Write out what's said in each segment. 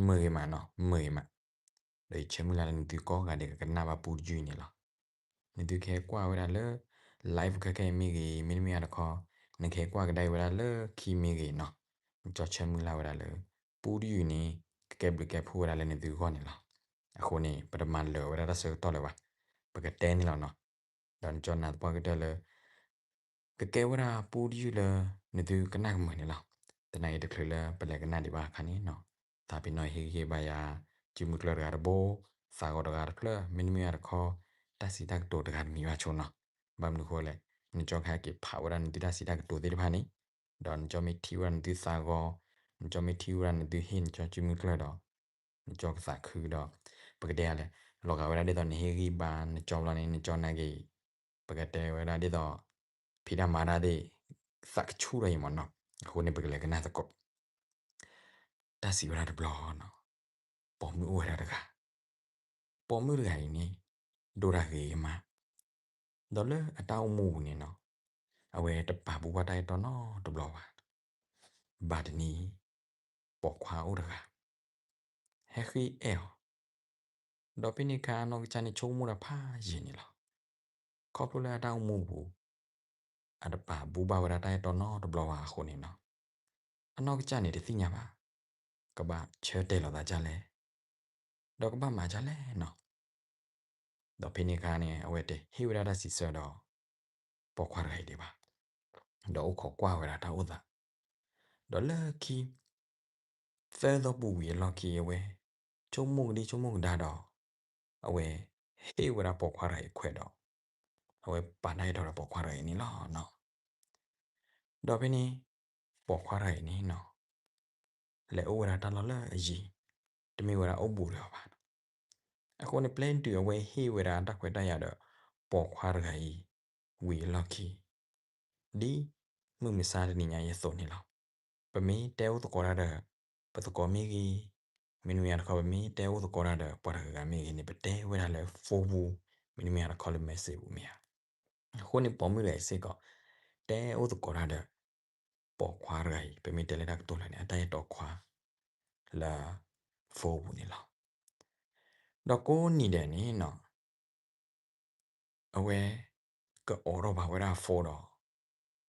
မုာ်ဂ့ၤမးနီၤ, မုာ်ဂ့ၤမး, ဒီးယဆၢမုၢ်လၢ်လၢနသုကိးဂၤဒဲးကကနၣ်ဘၣ်ပူတယုၢ်အံၤန့ၣ်လီၤ. နသုကဟဲကွၢ်ဝဲဒၣ်လၢ live ခဲခဲအံၤမ့ၢ်ဂ့ၤ, မ့တမ့ၢ်တခီ နကဟဲကွၢ်ကဒါအံၤဝဲဒၣ်လၢခံမ့ၢ်ဂ့ၤနီၤ, နကၠီဆၢမုၢ်လၢ်ဝဲဒၣ်လၢ ပူတယုၢ်အံၤန့ၣ် ကကဲဘျုးကဲဖှိၣ်ဝဲဒၣ်လၢနသုဂီၢ်န့ၣ်လီၤ. အဃိန့ၣ် ပတမၤလၢာ်ဝဲဒၣ်တၢ်ဆၢကတီၢ်လၢၤဘၣ်, ပကတဲန့ၣ်လီၤနီၤ. ဒီးနကၠီနာ်သပှၢ်ကတၢၢ်လၢ ကကဲဝဲဒၣ်ပူတယုၢ်လၢ နသုကနၣ်ကမုာ်န့ၣ်လီၤ. သနာ်က့တချုးလၢပလဲၤကနၣ်ဒံးဘၣ်အခါန့ၣ်နီၤ, သးပ့ၤနီၣ်ဟ့ၣ်ဂံၢ်ဟ့ၣ်ဘါယၤ စုမုၢ်ကျၢၢ်တဂၤတဘိ, သးဂီၤတဂၤတဖျၢၣ်, မ့တမ့ၢ်တခီ တၢ်စံးတၢ်ကတိၤတဂၤတမံၤဘၣ်ဆိနီၤ. ဘၣ်မနုၤအဃိလဲၣ်, နကၠီကဟဲက့ၤဖးဝဲဒၣ်နသုတၢ်စံးတၢ်ကတိၤသ့ၣ်တဖၣ်န့ၣ်, ဒီးနကၠီမ့ၢ်ထံၣ်ဝဲဒၣ်နသုသးဂီၤ, နကၠီမ့ၢ်ထံၣ်ဝဲဒၣ်နသုဟ့ၣ်နကၠီစုမုၢ်ကျၢၢ်ဒီး နကၠီကသးခုဒီး ပကတဲလဲၣ်, လီၤဂာ်ဝဲဒၣ်ဒ်သိးနဟ့ၣ်ဂံၢ်ဘါနကၠီဘျီန့ၣ် နကၠီနာ်က့ၤ, ပကတဲဝဲဒၣ်ဒ်သိး ဖံးတၢ်မၤတၢ်သ့ၣ် သးကဆူၣ်ထီၣ်အံၤမ့ၢ်နီၤ. အဃိန့ၣ် ပကလဲၤကနၣ်သကိး တၢ်စံးဝဲဒၣ်တဘျီနီၤ, ပိာ်မုၣ်အိၣ်ဝဲဒၣ်တဂၤ, ပိာ်မုၣ်တဂၤအံၤန့ၣ် ဒိၣ်တၢ်ဂ့ၤမး, ဒီးလၢအတၢ်အိၣ်မူပူၤန့ၣ်နီၤ, အဝဲတပာ်ဘူၣ်ဘၣ်တၢ်အဲၣ်တီနီတဘျီဘၣ်. ဘၣ်တနံၤ ပိာ်ခွါအိၣ်တဂၤ ဟဲဃ့အဲၣ်အီၤ, ဒီးဖဲန့ၣ်အခါအနီၢ်ကစၢ်န့ၣ် ဆိကမိၣ်တၢ်ဖးယံာ်န့ၣ်လီၤ. ခီဖျိလၢအတၢ်အိၣ်မူပူၤ အတပာ်ဘူၣ်ဘၣ်ဝဲဒၣ်တၢ်အဲၣ်တီနီတဘျီဘၣ်အဃိန့ၣ်နီၤ, အနီၢ်ကစၢ်န့ၣ်တသ့ၣ်ညါဘၣ် ကဘၣ်ဆၢတဲာ်လီၤသးဒ်လဲၣ်, ဒီးကဘၣ်မၤဒ်လဲၣ်နီၤ. ဒီးဖဲန့ၣ်အခါန့ၣ် အဝဲတဟ့ၣ်ဝဲဒၣ်တၢ်စံးဆၢဒီး ပိာ်ခွါတဂၤအံၤဒံးဘၣ်, ဒီးအိၣ်ခိးကွၢ်ဝဲဒၣ်တၢ်အိၣ်သး, ဒီးလၢခံ သၢသီပူၤဝံၤအလီၢ်ခံ အဝဲဆိကမိၣ်ကဒံဆိကမိၣ်ကဒါဒီး အဝဲဟ့ၣ်ဝဲဒၣ်ပိာ်ခွါတဂၤအံၤခွဲးဒီး အဝဲပာ်တၢ်အဲၣ်တီဒီးပိာ်ခွါတဂၤအံၤန့ၣ်လီၤ. ဒီးဖဲန့ၣ် ပိာ်ခွါတဂၤအံၤန့ၣ်နီၤ လဲၤအိၣ်ဝဲဒၣ်တၢ်လီၢ်လၢအယံၤ, တမ့ၢ်ဝဲဒၣ်အိၣ်ဘူးဒီးအီၤဘၣ်. အဃိန့ၣ် ပျဲတုၤအဝဲဟ့ၣ်ဝဲဒၣ်တၢ်ခွဲးတၢ်ယာ်ဒီး ပိာ်ခွါတဂၤအံၤ ဝံၤအလီၢ်ခံ ဒ်မုၢ်မဆါတနံၤညါအသိးန့ၣ်လီၤ. ပမ့ၢ်တဲအိၣ်သကိးတၢ်ဒီး ပသကိးမ့ၢ်ဂ့ၤ, မ့တမ့ၢ်တခီ ပမ့ၢ်တဲအိၣ်သကိးတၢ်ဒီးပှၤတဂၤဂၤမ့ၢ်ဂ့ၤန့ၣ် ပတဲဝဲဒၣ်လၢ phone ပူၤ, မ့တမ့ၢ်တခီလၢ message ပူၤမ့ၢ်ဧါ. အဃိန့ၣ် ပိာ်မုၣ်တဂၤအံၤစ့ၢ်ကီး တဲအိၣ်သကိးတၢ်ဒီး ပိာ်ခွါတဂၤအံၤ ပမ့ၢ်တဲလၢတၢ်ကတိၤလၢာ်န့ၣ် အတၢ်အဲၣ်တီခွါ လၢ phone ပူၤန့ၣ်လီၤ. ဒီးကိးနံၤဒဲးန့ၣ်နီၤ အဝဲ ကအိးထီၣ်ဘၣ်ဝဲဒၣ် phone ဒီး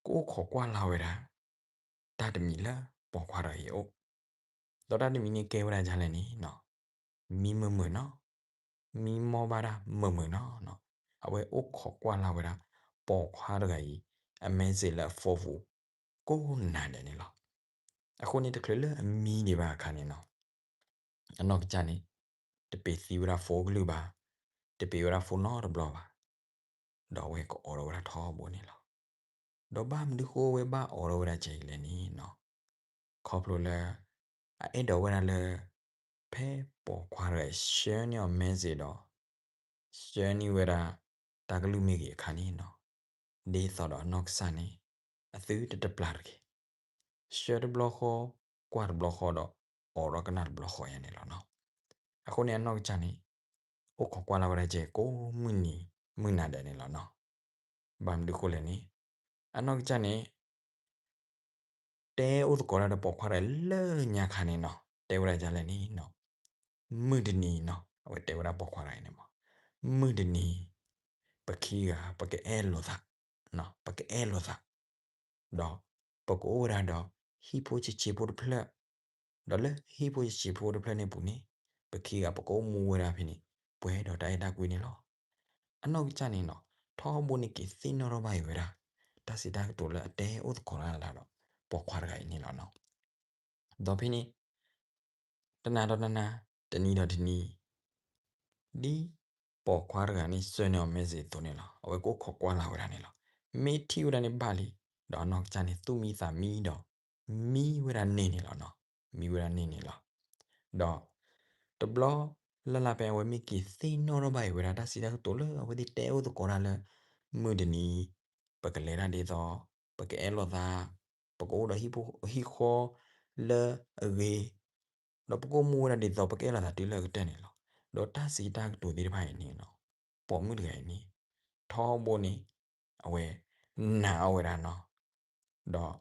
ကအိၣ်ခိးကွၢ်လၢ်ဝဲဒၣ် တၢ်တမံၤလၢပိာ်ခွါတဂၤအံၤအအိၣ်, ဒီးတၢ်တမံၤန့ၣ်ကဲဝဲဒၣ်ဒ်လဲၣ်န့ၣ်နီၤ မံမုာ်မုာ်နီၤ, မံမီၢ်ဘၣ်ဒၣ်မုာ်မုာ်နီၤနီၤ, အဝဲအိၣ်ခိးကွၢ်လၢ်ဝဲဒၣ် ပိာ်ခွါတဂၤအံၤ အ message လၢအ phone ပူၤ ကိးနၤဒဲးန့ၣ်လီၤ. အဃိန့ၣ် တချုးလၢအမံဒံးဘၣ်အခါန့ၣ်နီၤ အနီၢ်ကစၢ်န့ၣ် တပ့ၤသံဝဲဒၣ် phone ကလုၢ်ဘၣ်, တပ့ၤဝဲဒၣ် phone နီတဘျီဘၣ်, ဒီးအဝဲကအိးထီၣ်ဝဲဒၣ်ထီဘိန့ၣ်လီၤ. ဒီးဘၣ်မနုၤဃိဝဲဘၣ်အိးထီၣ်ဝဲဒၣ်ကဲအံၤလဲၣ်န့ၣ်နီၤ, ခီဖျိလၢ အအဲၣ်ဒိးဝဲဒၣ်လၢ ဖဲပိာ်ခွါတဂၤအံၤ ဆှၢန့ၢ်အီၤ message ဒီး ဆှၢန့ၢ်ဝဲဒၣ် တၢ်ကလုၢ်မ့ၢ်ဂ့ၤအခါန့ၣ်နီၤ, ဒ်သိးဒီးအနီၢ်ကစၢ်န့ၣ် အသုတတပျၢ်တဂ့ၤ ဆှၢတဘျီဃီ, ကွၢ်တဘျီဃီဒီး အိးထီၣ်ကနၣ်တဘျီဃီယါန့ၣ်လီၤနီၤ. အဃိန့ၣ် အနီၢ်ကစၢ်န့ၣ် အိၣ်ခိးကွၢ်လၢ်ဝဲဒၣ်ကဲကိးမုၢ်နံၤမုၢ်နၤဒဲးန့ၣ်လီၤနီၤ. ဘၣ်မနုၤဃိလဲၣ်န့ၣ် အနီၢ်ကစၢ်န့ၣ် တဲအိၣ်သကိးတၢ်ဒီးပိာ်ခွါတဂၤလၢညါခါန့ၣ်နီၤ, တဲဝဲဒၣ်ဒ်လဲၣ်န့ၣ်နီၤ, မုၢ်တနံၤနီၤ, အဝဲတဲဝဲဒၣ်ပိာ်ခွါတဂၤအံၤန့ၣ်မး, မုၢ်တနံၤ ပခံဂၤ ပကအဲၣ်လိာ်သး, ပကအဲၣ်လိာ်သး, ဒီးပကအိၣ်ဝဲဒၣ်ဒီး ဟံၣ်ဖိဆံးဆံးဖိတဖျၢၣ်, ဒီးလၢဟံၣ်ဖိဆံးဆံးဖိတဖျၢၣ်န့ၣ်ပူၤန့ၣ် ပခံဂၤပကအိၣ်မူဝဲဒၣ်ဖဲန့ၣ် ပှဲၤဒီးတၢ်အဲၣ်တၢ်ကွံန့ၣ်လီၤ. အနီၢ်ကစၢ်န့ၣ်နီၤ ထီဘိန့ၣ်က့ၤသ့ၣ်နီၣ်ထီၣ်ဘၣ်အံၤဝဲဒၣ် တၢ်စံးတၢ်ကတိၤလၢအတဲအိၣ်သကိးတၢ်လၢဒီး ပိာ်ခွါတဂၤအံၤန့ၣ်လီၤနီၤ. ဒီးဖဲန့ၣ် တနၤဒီးတနၤ, တနံၤဒီးတနံၤ, ဒ်ပိာ်ခွါတဂၤန့ၣ် ဆှၢန့ၢ်အီၤ message အသိးန့ၣ်လီၤ, အဝဲကအိၣ်ခိးကွၢ်လၢ်ဝဲဒၣ်န့ၣ်လီၤ. မ့ၢ်ထံၣ်ဝဲဒၣ်န့ၣ်ဘၣ်လံ, ဒီးအနီၢ်ကစၢ်န့ၣ် သူၣ်မံသးမံဒီး မံဝဲဒၣ်န့ၢ်န့ၣ်လီၤနီၤ, မံဝဲဒၣ်န့ၢ်န့ၣ်လီၤ. ဒီး တဘျီလၢ်လၢ်ဖဲအဝဲမ့ၢ်က့ၤသ့ၣ်နီၣ်ထီၣ်ဘၣ်အံၤဝဲဒၣ် တၢ်စံးတၢ်ကတိၤလၢအဝဲသ့ၣ်တဲအိၣ်သကိးတၢ်လၢ မုၢ်တနံၤ ပကလဲၤတၢ်ဒ်သိး, ပကအဲၣ်လိာ်သး, ပကအိၣ်ဒီးဟံၣ်ဃီလၢအဂ့ၤ, ဒီးပကအိၣ်မူဝဲဒၣ်ဒ်သိး ပကအဲၣ်လိာ်သးတုၤလၢအကတၢၢ်န့ၣ်လီၤ. ဒီးတၢ်စံးတၢ်ကတိၤသ့ၣ်တဖၣ်အံၤန့ၣ်နီၤ, ပိာ်မုၣ်တဂၤအံၤန့ၣ် ထီဘိန့ၣ် အဝဲနာ်အီၤဝဲဒၣ်နီၤ, ဒီး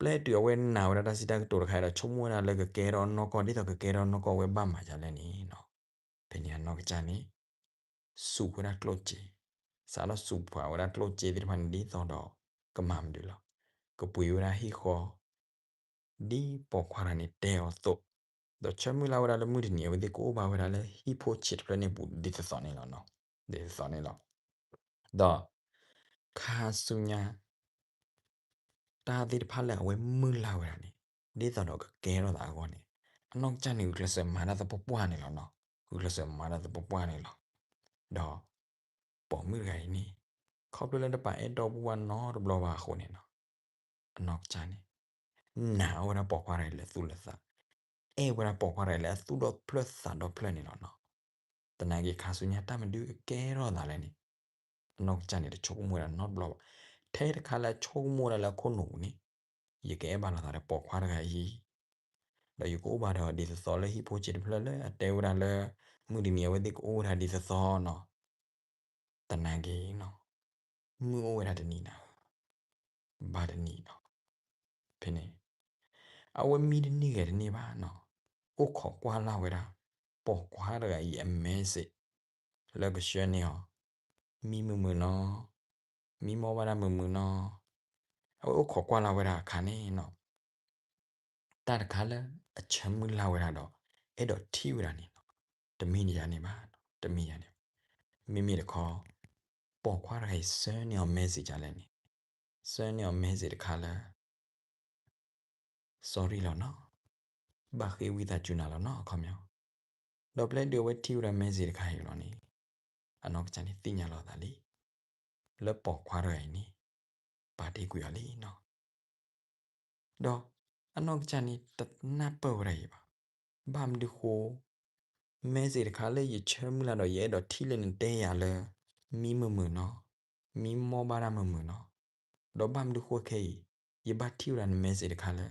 ပျဲတုၤအဝဲနာ်ဝဲဒၣ်တၢ်စံးတၢ်ကတိၤတခါဒီး ဆိကမိၣ်ဝဲဒၣ်လၢကကဲထီၣ်နီၢ်ကီၢ် ဒ်သိးကကဲထီၣ်နီၢ်ကီၢ်ဝဲဘၣ်မၤဒ်လဲၣ်န့ၣ်နီၤ. ဖဲန့ၣ်အနီၢ်ကစၢ်န့ၣ် စူးဝဲဒၣ်ကျိၣ်စ့, စးထီၣ်စူးပှၤဝဲဒၣ်ကျိၣ်စ့သ့ၣ်တဖၣ်န့ၣ် ဒ်သိးဒီးကမၤမနုၤလဲၣ်, ကပှ့ၤဝဲဒၣ်ဟံၣ်ဃီ ဒ်ပိာ်ခွါတဂၤန့ၣ်တဲအီၤအသိး, ဒီးဆၢမုၢ်လၢ်ဝဲဒၣ်လၢမုၢ်တနံၤ အဝဲသ့ၣ်ကအိၣ်ဘၣ်ဝဲဒၣ်လၢဟံၣ်ဖိဆံးတဖျၢၣ်န့ၣ်အပူၤ ဒ်သိးသိးန့ၣ်လီၤ. ဒ်သိးသိးန့ၣ်လီၤ. ဒီး ခါဆူညါ တၢ်သ့ၣ်တဖၣ်လၢအဝဲမုၢ်လၢ်ဝဲဒၣ်န့ၣ် ဒ်သိးဒီးကကဲထီၣ်သးအဂီၢ်န့ၣ် အနီၢ်ကစၢ်န့ၣ် ဂုာ်ကျဲးစၢးမၤတၢ်သပှၢ်ပှၢ်န့ၣ်လီၤနီၤ. ဂုာ်ကျဲးစၢးမၤတၢ်သပှၢ်ပှၢ်န့ၣ်လီၤ. ဒီး ပိာ်မုၣ်တဂၤအံၤန့ၣ် ခီဖျိလၢတပာ်အဲၣ်တီပူၤဘၣ်နီတဘျီဘၣ်အဃိန့ၣ်နီၤ, အနီၢ်ကစၢ်န့ၣ် နာ်အီၣ်ဝဲဒၣ်ပိာ်ခွါတဂၤအံၤလၢသူၣ်လၢသး, အဲၣ်ဝဲဒၣ်ပိာ်ခွါတဂၤအံၤလၢအသူၣ်ဒီဖျၢၣ်သးဒီဖျၢၣ်န့ၣ်လီၤနီၤ. သနာ်က့ခါဆူညါတၢ်မနုၤကကဲထီၣ်သးလဲၣ်န့ၣ် အနီၢ်ကစၢ်န့ၣ်တဆိကမိၣ်ဝဲဒၣ်နီတဘျီဘၣ်. ထဲတခါလၢအဆိကမိၣ်ဝဲဒၣ်လၢအခိၣ်နူာ်ပူၤန့ၣ် ယကအဲၣ်ဘၣ်လိာ်သးဒီးပိာ်ခွါတဂၤအံၤ, ဒီးယကအိၣ်ဘၣ်ဒီးဒ်သိးသိးလၢဟံၣ်ဖိဆံးတဖျၢၣ်လၢအတဲဝဲဒၣ်လၢ မုၢ်တနံၤအဝဲသ့ၣ်ကအိၣ်ဝဲဒၣ်ဒ်သိးသိးနီၤ. သနာ်က့နီၤ မုၢ်အိၣ်ဝဲဒၣ်တနံၤနၤဧၢ, ဘၣ်တနံၤနီၤ. ဖဲန့ၣ် အဝဲမံတန့ၢ်ဂဲၤတန့ၢ်ဘၣ်နီၤ, အိၣ်ခိးကွၢ်လၢ်ဝဲဒၣ် ပိာ်ခွါတဂၤအံၤအ message လၢကဆှၢန့ၢ်အီၤ မံမုာ်မုာ်နီၤ, မံမီၢ်ဘၣ်ဒၣ်မုာ်မုာ်နီၤ. အဝဲအိၣ်ခိးကွၢ်လၢ်ဝဲဒၣ်အခါန့ၣ်နီၤ တၢ်တခါလၢအဆၢမုၢ်လၢ်ဝဲဒၣ်ဒီး အဲၣ်ဒိးထံၣ်ဝဲဒၣ်န့ၣ်နီၤ, တမ့ၢ်ဒ်ယၤန့ၣ်ဘၣ်, တမ့ၢ်ယၤန့ၣ်ဘၣ်. မ့မ့ၢ်တခီ ပိာ်ခွါတဂၤအံၤဆှၢန့ၢ်အီၤ message ဒ်လဲၣ်န့ၣ်, ဆှၢန့ၢ်အီၤ message တခါလၢ sorry လီၤနီၤ, ဘၣ်ဃ့ဝံသးစူၤနၤလီၤနီၤ အခီပညီ. ဒီးပျဲဒုးအဝဲထံၣ်ဝဲဒၣ် message တခါအံၤလီၤန့ၣ် အနီၢ်ကစၢ်န့ၣ်သ့ၣ်ညါလီၤအသးလံ လၢပိာ်ခွါတဂၤအံၤန့ၣ် ပာ်တ့ၢ်ကွံာ်အီၤလံနီၤ. ဒီးအနီၢ်ကစၢ်န့ၣ်တနၢ်ပၢၢ်ဝဲဒၣ်အံၤဘၣ်. ဘၣ်မနုၤဃိ message တခါလၢယဆၢမုၢ်လၢ်ဒီးယအဲၣ်ဒိးထံၣ်လၢနတဲယၤလၢ မံမုာ်မုာ်နီၤ, မံမီၢ်ဘၣ်ဒၣ်မုာ်မုာ်နီၤ. ဒီးဘၣ်မနုၤဃိခဲအံၤ ယဘၣ်ထံၣ်ဝဲဒၣ်န message တခါလၢ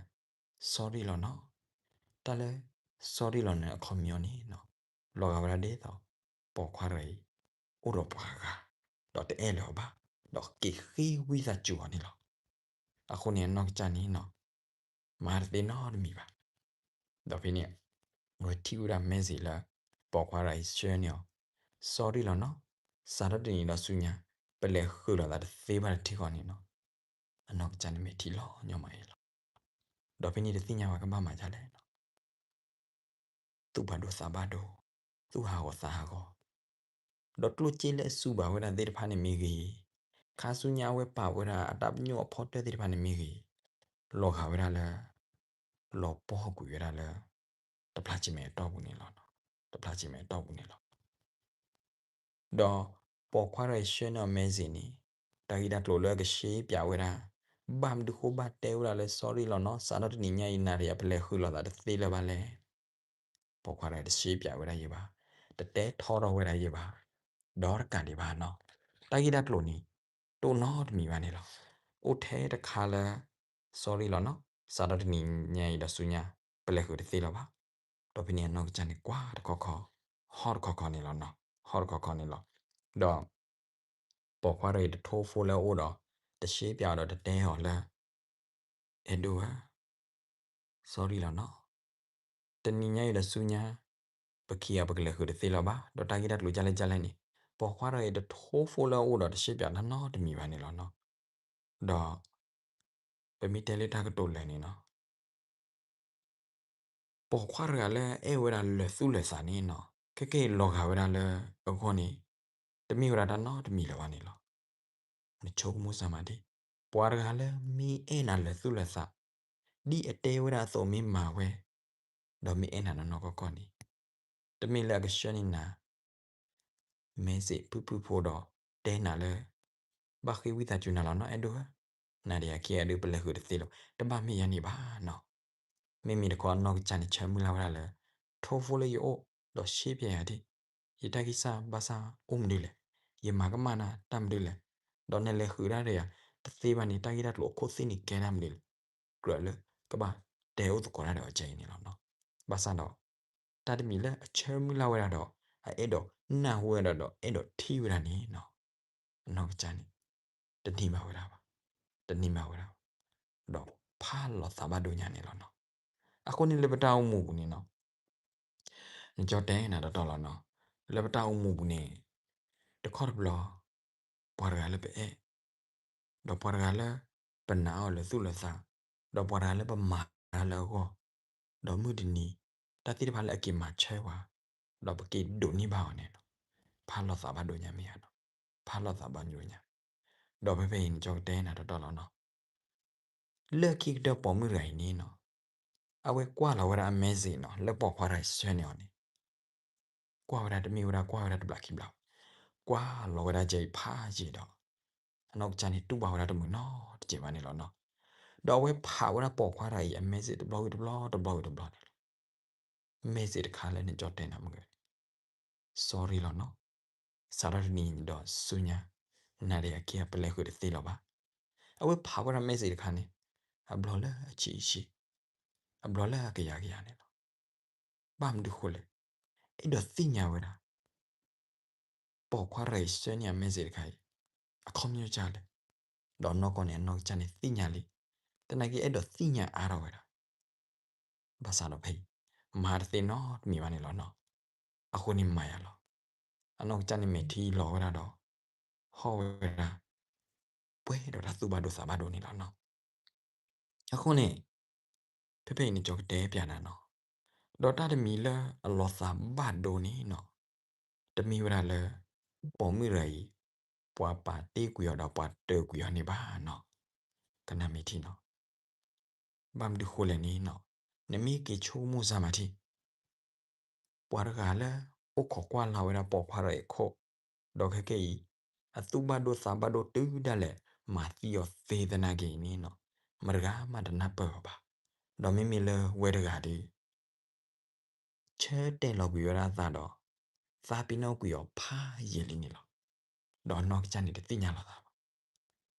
sorry လီၤနီၤ. တၢ်လၢ sorry လီၤန့ၣ်အခီပညီန့ၣ်နီၤ လီၤဂာ်ဝဲဒၣ်ဒ်သိး ပိာ်ခွါတဂၤအံၤ အိၣ်ဒီးပှၤဂၤ ဒီးတအဲၣ်လၢၤအီၤဘၣ်, ဒီးက့ၤဃ့ဝံသးစူၤအီၤန့ၣ်လီၤ. အဃိန့ၣ် အနီၢ်ကစၢ်န့ၣ်နီၤ မၤတသ့နီတမံၤဘၣ်. ဒီးဖဲန့ၣ် အဝဲထံၣ်ဝဲဒၣ် message လၢ ပိာ်ခွါတဂၤအံၤဆှၢန့ၢ်အီၤ sorry လီၤနီၤ, စးထီၣ်တနံၤဒီးဆူညါ ပလဲၤဃုာ်လိာ်သးတသ့ဘၣ်တထံဃီန့ၣ်နီၤ, အနီၢ်ကစၢ်န့ၣ်မဲာ်ထံလီၤညီမးအံၤလီၤ. ဒီးဖဲန့ၣ်တသ့ၣ်ညါဘၣ်ကဘၣ်မၤဒ်လဲၣ်နီၤ သူၣ်ဖးဒိၣ်သးဘၣ်ဒိ, သူၣ်ဟးဂီၤသးဟးဂီၤ, ဒီးကျိၣ်စ့လၢအစူးဘၣ်ဝဲဒၣ်သ့ၣ်တဖၣ်န့ၣ်မ့ၢ်ဂ့ၤ, ခါဆူညါအဝဲပာ်ဝဲဒၣ်အတၢ်ပညိၣ်အဖီတၢၢ်သ့ၣ်တဖၣ်န့ၣ်မ့ၢ်ဂ့ၤ, လီၤဂာ်ဝဲဒၣ်လၢ လီၤပှီၢ်ကွံာ်ဝဲဒၣ်လၢ တဖျါဆံးမဲာ်အတီၢ်ပူၤန့ၣ်လီၤ. တဖျါဆံးမဲာ်အတီၢ်ပူၤန့ၣ်လီၤ. ဒီးပိာ်ခွါတဂၤအံၤဆှၢန့ၢ်အီၤ message န့ၣ် တၢ်ဂ့ၢ်တၢ်ကျိၤလၢအကရှဲပၠးဝဲဒၣ် ဘၣ်မနုၤဃိဘၣ်တဲဝဲဒၣ်လၢ sorry လီၤနီၤ, စးထီၣ်တနံၤညါအံၤနၤဒီးယၤပလဲၤဃုာ်လိာ်သးတသ့လၢၤဘၣ်လဲၣ်. ပိာ်ခွါတဂၤအံၤတရှဲပၠးဝဲဒၣ်ယၤဘၣ်, တတဲထီထီၣ်ဝဲဒၣ်ယၤဘၣ်, ဒီးတကးဒံးဘၣ်နီၤ, တၢ်ဂ့ၢ်တၢ်ကျိၤန့ၣ် တအိၣ်နီတမံၤဘၣ်န့ၣ်လီၤ. အိၣ်ထဲတခါလၢ sorry လီၤနီၤ, စးထီၣ်တနံၤညါအံၤဒီးဆူညါ ပလဲၤဃုာ်တသ့လၢၤဘၣ်. ဒီးဖဲန့ၣ်အနီၢ်ကစၢ်န့ၣ်ကွၢ်တခီခီ, ဟီၣ်တခီခီန့ၣ်လီၤနီၤ, ဟီၣ်တခီခီန့ၣ်လီၤ. ဒီး ပိာ်ခွါတဂၤအံၤတထိ phone လၢအအိၣ်ဒီး တရှဲပၠးအီၤဒီးတတဲအီၤလၢ အဲၣ်ဒိးဧၢ sorry လီၤနီၤ, တနံၤညါအံၤဒီးဆူညါ ပခံဂၤပကလဲၤဃုာ်တသ့လၢၤဘၣ်, ဒီးတၢ်ဂ့ၢ်တၢ်ကျိၤကလဲၣ်ကလဲၣ်န့ၣ် ပိာ်ခွါတဂၤအံၤတထိ phone လၢအအိၣ်ဒီးတရှဲပၠးတၢ်နီတမံၤဘၣ်န့ၣ်လီၤနီၤ. ဒီး ပမ့ၢ်တဲလၢတၢ်ကတိၤလၢာ်န့ၣ်နီၤ ပိာ်ခွါတဂၤလၢအအဲၣ်ဝဲဒၣ်လၢာ်သူၣ်လၢာ်သးန့ၣ်နီၤ ခဲကနံၣ်အံၤလီၤဂာ်ဝဲဒၣ်လၢအဂီၢ်န့ၣ် တမ့ၢ်ဝဲဒၣ်တၢ်နီတမံၤလၢၤဘၣ်န့ၣ်လီၤ. နဆိကမိၣ်စၢ်မးဒ် ပှၤတဂၤလၢမ့ၢ်အဲၣ်နၤလၢာ်သူၣ်လၢာ်သး ဒ်အတဲဝဲဒၣ်အသိးမ့ၢ်မၤဝဲ ဒီးမ့ၢ်အဲၣ်နၤနီၢ်နီၢ်ကီၢ်ကီၢ်န့ၣ် တမ့ၢ်လၢအကဆှၢန့ၢ်နၤ message ဖုၣ်ဖုၣ်ဖိဒီးတဲနၤလၢ ဘၣ်ဃ့ဝံသးစူၤနၤလီၤနီၤ အဲၣ်ဒိးဧၢ, နၤဒီးယၤခံဂၤဒုးပလဲၤဃုာ်တသ့လၢၤဘၣ်, တဘၣ်မ့ၢ်ယၤန့ၣ်ဘၣ်နီၤ. မ့မ့ၢ်တခီအနီၢ်ကစၢ်န့ၣ်ဆၢမုၢ်လၢ်ဝဲဒၣ်လၢ ထိ phone လၢယအိၣ် ဒီးရှဲပၠးယၤဒ် ယတၢ်ဂံၢ်စၢ်ဘါစၢ်အိၣ်မနုၤလဲၣ်, ယမၤကမၣ်နၤတၢ်မနုၤလဲၣ်, ဒီးနလဲၤဃုာ်တၢ်ဒီးယၤတသ့ဘၣ်န့ၣ် တၢ်ဂ့ၢ်တၢ်ကျိၤအခိၣ်သ့ၣ်န့ၣ်ကဲတၢ်မနုၤလဲၣ်, ကြၢးလၢကဘၣ်တဲအိၣ်သကိးတၢ်ဒီးအကဲအံၤန့ၣ်လီၤနီၤ. ဘၣ်ဆၣ်ဒီး တၢ်တမံၤလၢအဆၢမုၢ်လၢ်ဝဲဒၣ်ဒီး အအဲၣ်ဒိးနၢ်ဟူဝဲဒၣ်ဒီးအဲၣ်ဒိးထံၣ်ဝဲဒၣ်န့ၣ်နီၤ အနီၢ်ကစၢ်န့ၣ် တန့ၢ်ဘၣ်ဝဲဒၣ်ဘၣ်, တန့ၢ်ဘၣ်ဝဲဒၣ်ဘၣ်. ဒီး ဖးလီၤသးဘၣ်ဒိၣ်ညါန့ၣ်လီၤနီၤ. အဃိန့ၣ်လၢပတၢ်အိၣ်မူပူၤန့ၣ်နီၤ နကၠီတဲနၤတီတီလီၤနီၤ, လၢပတၢ်အိၣ်မူပူၤန့ၣ် တခီတဘျီ ပှၤတဂၤလၢပအဲၣ်, ဒီးပှၤတဂၤလၢပနာ်အီၤလၢသူၣ်လၢသး, ဒီးပှၤတဂၤလၢပမၤတၢ်လၢအဂီၢ်, ဒီးမုၢ်တနံၤ တၢ်သ့ၣ်တဖၣ်လၢအက့ၤမၤဆၢပှၤ, ဒီးပက့ၤဒိးန့ၢ်ဘၣ်အီၤန့ၣ်နီၤ, ဖးလီၤသးဘၣ်ဒိၣ်ညါမ့ၢ်ဧါနီၤ, ဖးလီၤသးဘၣ်ဒိၣ်ညါ. ဒီးဖဲဖဲအံၤနကၠီကတဲနၤတီတီလီၤနီၤ လၢခံကတၢၢ်ပိာ်မုၣ်တဂၤအံၤန့ၣ်နီၤ, အဝဲကွၢ်လီၤဝဲဒၣ်အ message နီၤ လၢပိာ်ခွါတဂၤအံၤဆှၢန့ၢ်အီၤန့ၣ်, ကွၢ်ဝဲဒၣ်တမ့ၢ်ဝဲဒၣ်ကွၢ်ဝဲဒၣ်တဘျီခံဘျီ, ကွၢ်လီၤဝဲဒၣ်ကဲအံၤဖးယံာ်ဒီး အနီၢ်ကစၢ်န့ၣ်တူၢ်ဘၣ်ဝဲဒၣ်တမုာ်နီတစဲးဘၣ်န့ၣ်လီၤနီၤ. ဒီးအဝဲဖးဝဲဒၣ်ပိာ်ခွါတဂၤအံၤအ message တဘျီဝံၤတဘျီ တဘျီဝံၤတဘျီန့ၣ်လီၤ. message တခါလၢနကၠီတဲနၤမုၢ်ဂဲၤ sorry လီၤနီၤ, စးထီၣ်တနံၤအံၤဒီးဆူညါ နၤဒီးယၤခံဂၤပလဲၤဃုာ်တသ့လၢၤဘၣ်. အဝဲဖးဝဲဒၣ် message တခါန့ၣ် အဘျီလၢအဆံးဆံး, အဘျီလၢအကယၤကယၤန့ၣ်လီၤ. ဘၣ်မနုၤဃိလဲၣ်, အဲၣ်ဒိးသ့ၣ်ညါဝဲဒၣ် ပိာ်ခွါတဂၤအံၤဆှၢန့ၢ်အ message တခါအံၤ အခီပညီဒ်လဲၣ်, ဒီးနီၢ်ကီၢ်န့ၣ် အနီၢ်ကစၢ်န့ၣ်သ့ၣ်ညါလံ, သနာ်က့အဲၣ်ဒိးသ့ၣ်ညါအါထီၣ်ဝဲဒၣ် ဘၣ်ဆၣ်ဒီးဖဲအံၤ မၤတသ့နီတမံၤဘၣ်န့ၣ်လီၤနီၤ. အဃိန့ၣ်မၤယၤလီၤ. အနီၢ်ကစၢ်န့ၣ်မဲာ်ထံလီၤဝဲဒၣ်ဒီး ဟီၣ်ဝဲဒၣ် ပှဲၤဒီးတၢ်သူၣ်ဘၣ်ဒိသးဘၣ်ဒိန့ၣ်လီၤနီၤ. အဃိန့ၣ် ဖဲဖဲအံၤန့ၣ် ကၠီကတဲပျးနၤနီၤ, ဒီးတၢ်တမံၤလၢအလီၤသးဘၣ်ဒိန့ၣ်နီၤ, တမ့ၢ်ဝဲဒၣ်လၢ ပိာ်မုၣ်တဂၤအံၤ ပှၤပာ်တ့ၢ်ကွံာ်အီၤဒီးပှၤတၢၤကွံာ်အီၤန့ၣ်ဘၣ်နီၤ, ကနၣ်မ့ၢ်ထံနီၤ. ဘၣ်မနုၤဃိလဲၣ်န့ၣ်နီၤ, နမ့ၢ်က့ၤဆိကမိၣ်စၢ်မၤထံ ပှၤတဂၤလၢအိၣ်ခိးကွၢ်လၢ်ဝဲဒၣ်ပိာ်ခွါတဂၤအံၤအခိၣ်, ဒီးခဲကဲအံၤ အသူၣ်ဘၣ်ဒိသးဘၣ်ဒိတုၤဒၣ်လဲာ် မၤသံအီၤသ့သနာ်က့အံၤန့ၣ်နီၤ, မတဂၤမးတနၢ်ပၢၢ်အီၤဘၣ်. ဒီးမ့မ့ၢ်လၢဝဲတဂၤဒီး ဆၢတဲာ်လီၤကွံာ်ဝဲဒၣ်အသးဒီး သးပ့ၤနီၣ်ကွံာ်အီၤဖးယံာ်လံန့ၣ်လီၤ. ဒီးအနီၢ်ကစၢ်န့ၣ်တသ့ၣ်ညါလီၤသး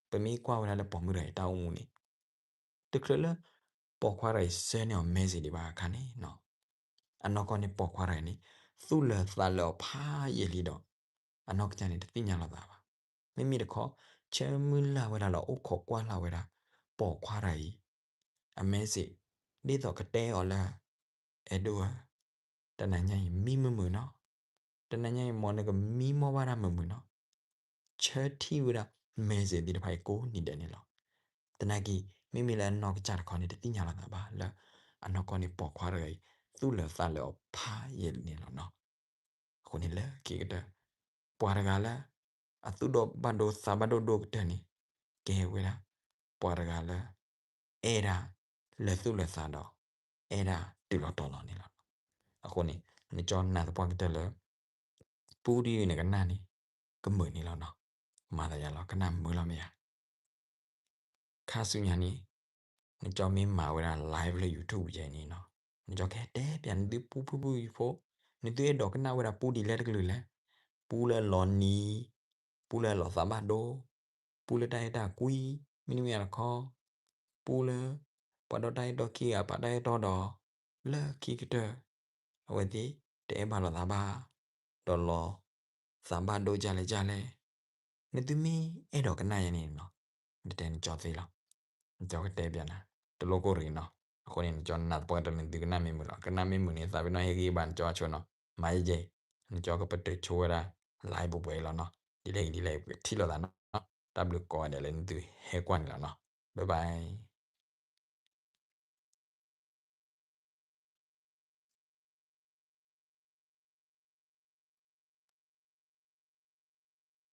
ဘၣ်. ပမ့ၢ်ကွၢ်ဝဲဒၣ်လၢပိာ်မုၣ်တဂၤအံၤတၢ်အိၣ်မူန့ၣ် တချုးလၢ ပိာ်ခွါတဂၤအံၤဆှၢန့ၢ်အီၤ message ဒံးဘၣ်အခါန့ၣ်နီၤ, အနီၢ်ကီၢ်န့ၣ်ပိာ်ခွါတဂၤအံၤန့ၣ် သူၣ်လၢာ်သးလၢာ်အီၤဖးယံာ်လံဒီး အနီၢ်ကစၢ်န့ၣ်တသ့ၣ်ညါလီၤသးဘၣ်. မ့မ့ၢ်တခီ ဆၢမုၢ်လၢ်ဝဲဒၣ်လၢအိၣ်ခိးကွၢ်လၢ်ဝဲဒၣ် ပိာ်ခွါတဂၤအံၤ အ message ဒ်သိးကတဲအီၤလၢ အဲၣ်ဒိးဧၢ, တနၤညါအံၤမံမုာ်မုာ်နီၤ, တနၤညါအံၤမ်နကမံမီၢ်ဘၣ်တၢ်မုာ်မုာ်နီၤ, ဆၢထံၣ်ဝဲဒၣ် message သ့ၣ်တဖၣ်အံၤကိးနံၤဒဲးန့ၣ်လီၤ. သနာ်က့ မ့မ့ၢ်လၢအနီၢ်ကစၢ်တခီန့ၣ် တသ့ၣ်ညါလီၤသးဘၣ်လၢ အနီၢ်ကီၢ်န့ၣ်ပိာ်ခွါတဂၤအံၤ သူၣ်လၢာ်သးလၢာ်အီၤဖးယံာ်လံန့ၣ်လီၤနီၤ. အဃိန့ၣ်လၢခံကတၢၢ် ပှၤတဂၤလၢ အသူၣ်ဒိၣ်ဘၣ်ဒိသးဘၣ်ဒိဒိၣ်ကတၢၢ်န့ၣ် ကဲဝဲဒၣ် ပှၤတဂၤလၢ အဲၣ်ဒၣ်လၢာ်သူၣ်လၢာ်သးဒီး အဲၣ်ဒၣ်တုၤလီၤတီၤလီၤန့ၣ်လီၤ. အဃိန့ၣ် နကၠီနာ်သပှၢ်ကတၢၢ်လၢ ပူဒံးနကနၣ်န့ၣ် ကမုာ်န့ၣ်လီၤနီၤ. မၤသးယၤလီၤ ကနၣ်မုာ်လီၤမ့ၢ်ဧါ. ခါဆူညါန့ၣ် နကၠီမ့ၢ်မၤဝဲဒၣ် live လၢ YouTube ယဲန့ၣ်နီၤ, နကၠီကဟဲတဲပျးနသုပူဖုၣ်ဖုၣ်ဖိ, နသုအဲၣ်ဒိးကနၣ်ဝဲဒၣ်ပူဒ်လဲၣ်တကလုာ်လဲၣ်, ပူလၢအလီၤနံၤ, ပူလၢအလီၤသးဘၣ်ဒိ, ပူလၢတၢ်အဲၣ်တၢ်ကွံ, မ့တမ့ၢ်တခီ ပူလၢ ပှၤဒီးတၢ်အဲၣ်တီခံဂၤပာ်တၢ်အဲၣ်တီဒီး လၢခံကတၢၢ် အဝဲသ့ၣ်တအဲၣ်ဘၣ်လီၤသးဘၣ်, ဒီးလီၤသးဘၣ်ဒိဒ်လဲၣ်ဒ်လဲၣ်, နသုမ့ၢ်အဲၣ်ဒိးကနၣ်ယဲန့ၣ်နီၤ, နတဲနကၠီသ့လီၤ. နကၠီကတဲပျးနၤ တလိၣ်ကိၢ်ရံးနီၤ. အဃိန့ၣ် နကၠီနာ်သပှၢ်ကတၢၢ်လၢနသုကနၣ်မ့ၢ်မုာ်လီၤ. ကနၣ်မ့ၢ်မုာ်န့ၣ် သးပ့ၤနီၣ်ဟ့ၣ်ဂံၢ်ဘါနကၠီအဆိနီၤ. မၤယဲယဲ နကၠီကပတုာ်ဆိဝဲဒၣ် live ပှဲၤပှဲၤအံၤလီၤနီၤ. ဒ်လဲၣ်ဂ့ၤဒ်လဲၣ်ဂ့ၤ ပထံၣ်လိာ်သးနီၤ. တၢ်ဘျုးကိးဂၤဒဲးလၢနသုဟဲကွၢ်န့ၣ်လီၤနီၤ. Bye bye.